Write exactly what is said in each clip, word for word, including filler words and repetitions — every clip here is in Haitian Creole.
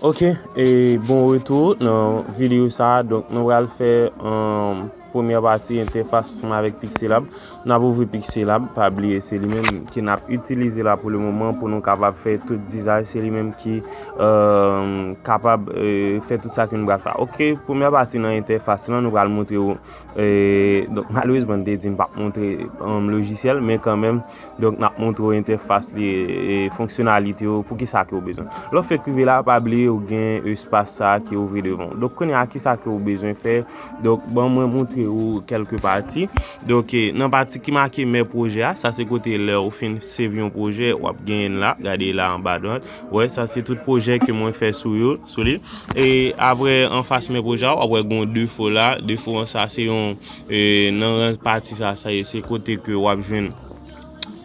Ok, e bon retou nan videyo sa a. Donk, nou pral fè um, premyè pati entèfas ansanm avèk Pixelab. N ap ouvri Pixelab, pa bliye se li menm ki n ap itilize la pou le moman pou nou kapab fè tout dizay. Se li menm ki um, kapab uh, fè tout sa ke nou pral fè. Ok, premyè pati nan entèfas lan, nou pral montre w. E, donk, malerezman, m te di m p ap montre um, lojisyèl, men kanmenm, donk, n ap montre w entèfas li, e, fonksyonalite yo, pou ki sa ke w bezwen. Lè w fèk rive la, pa bliye w gen espas sa a ki ouvri devan w. Donk, kounye a, ki sa ke w bezwen fè? Donk, ban mwen montre w kèlke pati. Donk, e, nan pati ki make mè pwojè a, sa se kote lè w fin save yon pwojè, w ap genyen l la, gade la anba dwat. Wè, sa se tout pwojè ke mwen fè sou yo, sou li. E apre, anfas mè pwojè a, w ap wè gen yon defo la. Defo an sa, se yon, e, nan rans pati sa, sa ye, se kote ke w ap jwenn,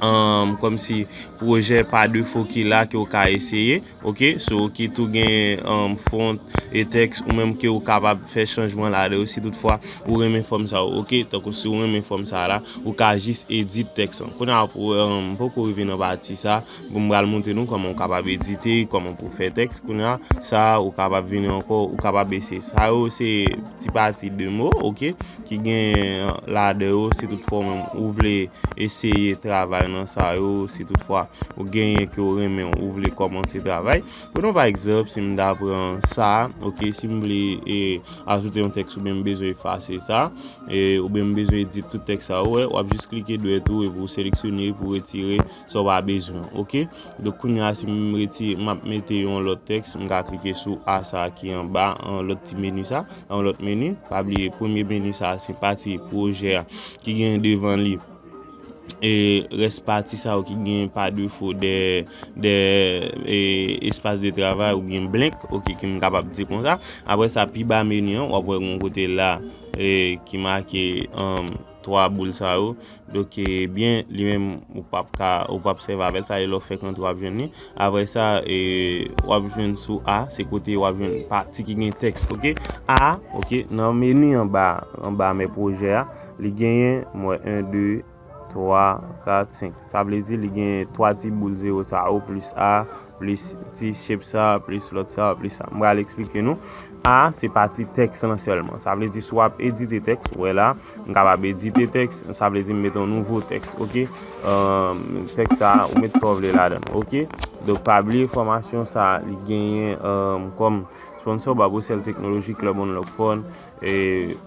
um, kòmsi pwojè pa defo ki la ke w ka eseye. Ok, so ki tou gen um, font e tèks ou menm ke w kapab fè chanjman ladan yo si toutfwa ou renmen fòm sa yo. Ok, tankou si w renmen fòm sa la, ou ka jis edit tèks lan. Kounye a, pou, um, poko rive nan pati sa, pou m pral montre nou kòman w kapab edite, kòman pou fè tèks. Kounye a, sa ou kapab vini ankò, ou kapab eseye. Sa yo se ti pati de mo, ok, ki gen ladan yo, si toutfwa ou menm ou vle eseye travay nan sa yo, si toutfwa ou genyen ke w renmen, ou vle kòmanse travay. Pran pa egzanp, si m ta pran sa, ok, si m vle e, ajoute yon tèks oubyen m bezwen efase sa, e, oubyen m bezwen edit tout tèks sa, ou wè, w ap jis klike dwèt ou epi w seleksyone pou retire sa w pa bezwen, ok? Donk, kounye a, si m retire, m ap mete yon lòt tèks, m ka klike sou A sa ki anba, an lòt ti meni sa, an lòt meni. Pa bliye, premye meni sa, se pati pwojè a ki gen devan li. E rès pati sa yo ki gen pa defo de, de e, espas de travay oubyen blank, ok, ki m kapab di konsa. Apre sa, pi ba meni an, w ap wè yon kote la e, ki make um, twa boul sa yo. Donk, e, byen, li menm, ou p ap ka, ou p ap sèvi avè l, sa e lè w fèk antre w ap jwenn li. Apre sa, e, w ap jwenn sou A, se kote w ap jwenn pati ki gen tèks, ok? A, ok, nan meni anba, anba mè pwojè a, li genyen, m wè, en, de, twa, kat, senk. Sa vle di li gen twa ti boul zewo sa yo, plis A, plis ti shape sa, plis lòt sa, plis sa. M pral eksplike nou. A, se pati tèks lan sèlman. Sa vle di, si w ap edite tèks, ou wè la, m kapab edite tèks, sa vle di m mete yon nouvo tèks, ok? Um, tèks sa, ou met sa w vle ladan l, ok? Donk, pa bliye fòmasyon sa, li genyen um, kòm sponsor Babocel Technology, Club Unlock Fun, e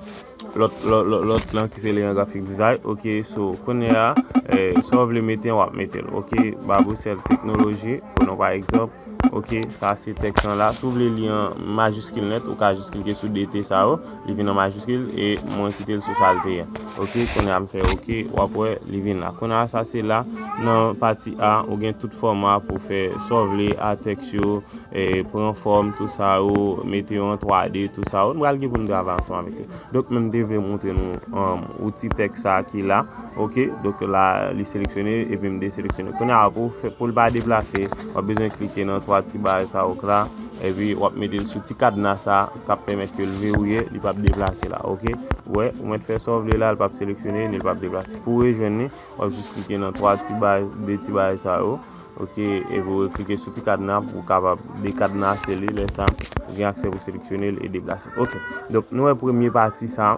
lòt, lòt, lòt, lòt lan ki se Leon Graphic Design. Ok, so, kounye a, e, sa w vle mete, w ap mete l. Ok, Babocel Technology, pran pa egzanp. Ok, sa se tèks lan la. Si w vle li an majiskil nèt, ou ka jis klike sou de T sa yo, li vin an majiskil, e mwen kite l sou sa l te ye. Ok, kounye a m fè ok, w ap wè, li vin la. Kounye a, sa se la, nan pati A, ou gen tout fòma pou fè sa w vle a tèks yo, e, pran fòm, tout sa yo, mete yo an twa D, tout sa yo. Nou pral gen pou n travay ansanm avèk yo. Donk, mwen, m te vle montre nou, um, outi tèks sa ki la. Ok, donk la, li seleksyone, epi m deseleksyonnen. Kounye a, pou fè, pou l pa deplase, w ap bezwen klike nan twa ti bagay sa yo k la, epi w ap mete l sou ti kadna sa, k ap pèmèt ke l verrouye, li p ap deplase la. Ok, ou wè, ou mèt fè sa w vle la, l p ap seleksyone, ni l p ap deplase. Pou w rejwenn li, w ap jis klike nan twa ti bagay, de ti bagay sa yo. Ok, epi w klike sou ti kadna pou w kapab dekadnase li. Lè sa, ou gen aksè pou seleksyone l e deplase. Ok, donk nou wè premye pati sa,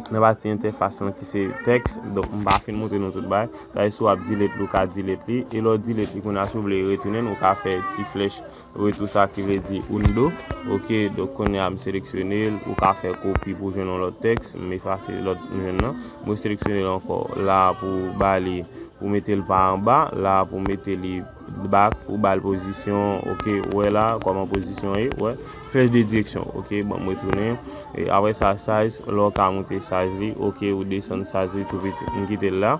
nan pati entèfas lan ki se tèks. Donk, m pa fin montre nou tout bagay. Sa e si w ap delete li, ou ka delete li. E lè w delete li, kounye a, si w vle retounen l, ou ka fè ti flèch retou sa ki vle di undo. Ok, donk kounye a m seleksyone l, ou ka fè kopi pou jwenn yon lòt tèks, m efase lòt m jwenn nan. Mwen seleksyone l ankò la pou ba li, pou mete l pa anba, la pou mete li back, pou ba l pozisyon, ok, wè la, kòman pozisyon ye, wè, flèch de direksyon, ok, bon, mwen tounen, e apre sa, size, lè w ka moute size li, ok, ou desann size li tou piti, m kite l la,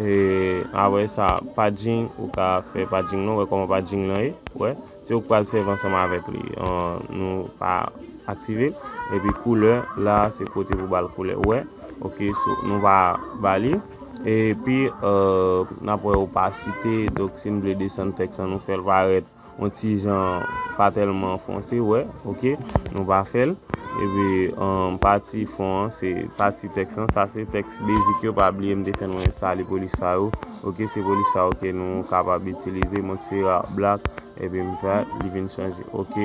e apre sa, padding, ou ka fè padding lan, wè kòman padding lan ye, wè, se ou k pral sèvi ansanm avèk li, an, nou pa aktive l. Epi koulè, la, se kote pou ba l koulè. Ou wè? Ok, so, nou pa ba li. Epi, euh, n ap wè opasite. Donk, si n vle desann tèks lan, nou fè l parèt yon ti jan pa tèlman fonse, ou wè? Ok, nou pa fè l. Epi um, pati fon an, se pati tèks lan. Sa se tèks basic yo, pa bliye m te fè nou enstale polis sa yo. Ok, se polis sa yo ke nou kapab itilize. Montserrat Black, epi m fè li vin chanje. Ok,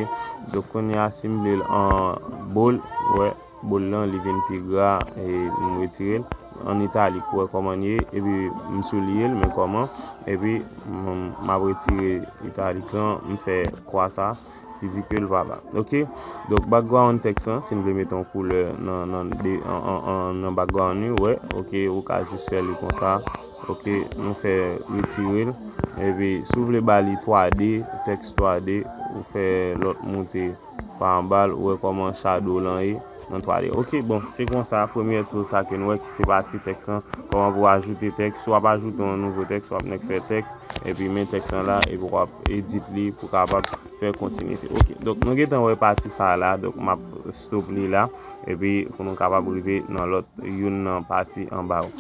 donk kounye a si m vle l an bold, wè, bold lan li vin pi gra e m retire l. An italik, wè kòman l ye, epi m souliye l, men kòman, epi m, m ap retire italik lan, m fè kwa sa ki di ke l pa la. Ok, donk background tèks lan, si n vle mete yon koulè nan, nan, de, an, an, an, nan background li, wè, ok, ou ka jis fè li konsa. Ok, nou fè retire l. Epi si w vle ba li twa D, tèks twa D, ou fè lòt moute pa anba l, ou wè kòman shadow lan ye nan twa D. Ok, bon, se konsa, premye tool sa ke nou wè ki se pati tèks lan, kòman pou ajoute tèks, si w ap ajoute yon nouvo tèks, w ap nèk fè tèks, epi men tèks lan la, epi w ap edit li pou kapab fè kontinite. Ok, donk nou gentan wè pati sa la, donk m ap stop li la, epi pou nou kapab rive nan lòt youn nan pati anba yo.